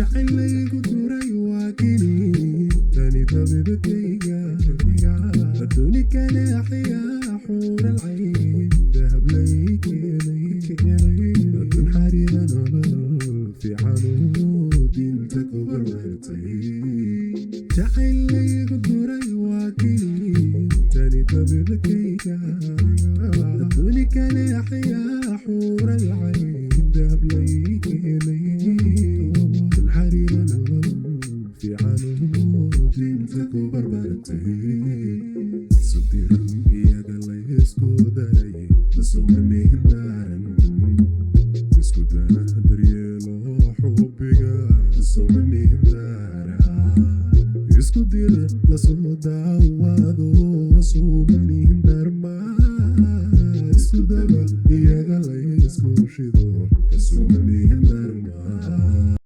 Jacaylaygu duray waa kini tani dabiibkayga. Adduuni kale axyaa xuural cayn dahab lay keenay. Adduun xariira nolol fiicanoo diinta ku barbartay. Jacaylaygu duray waa kini tani dabiibkayga. Adduuni kale axyaa.